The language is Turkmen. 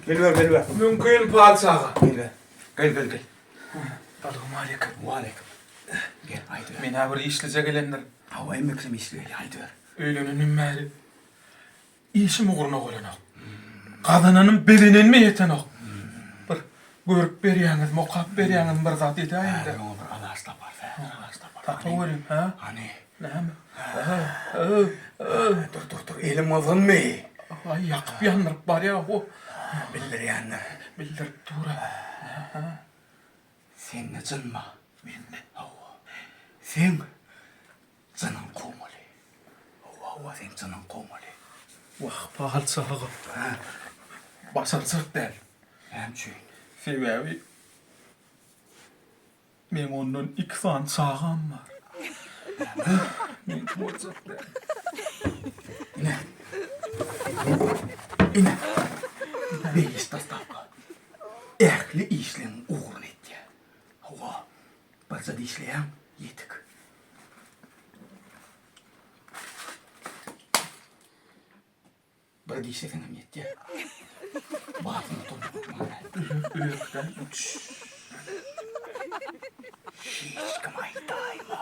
Geliber, geliber. Mümkin palçy aga. Gel, gel. Gel, gel. Salowmaleýkim. Waleýkim. Gel, aýdyber. Men-ä bir işlije gelendirin. Hawa, hemmekisem işli gelýär, aýdyber. Öýlenenim bäri işim ugruna bolanok. Gazananym, bezenenime ýetenok. Bir görüp berýäňizmi, okap berýäňizmi bir zat edäýiň-dä. Häzir oňa bir alaç taparys, häzir alaç taparys. Tapaweriň, hä? Hany? Näme? Dur, dur, dur, elim gyzgynmy? Aý, ýakyp ýandyryp barýa, ho. Bildirýändir. Bildirip dur-a. Sende jyn bar. Mende? Hawa. Seň jynyň kowmaly. Hawa, hawa, seň jynyň kowmaly. Wah, palçy aga. Hä? Başarjak däl. Näme üçin? Sebäbi Meň ondan iki sany çagam bar. Meňki boljak däl. Ine. Ine. Beýiş dostawka. Ähli işleň ugruny etýär. Hawa. Birje dişleýäň, ýetik. Bir dişleseňem ýetýär. Basyny oturmak hökman däl. Öýerkden. Hiç kim aýdaýma.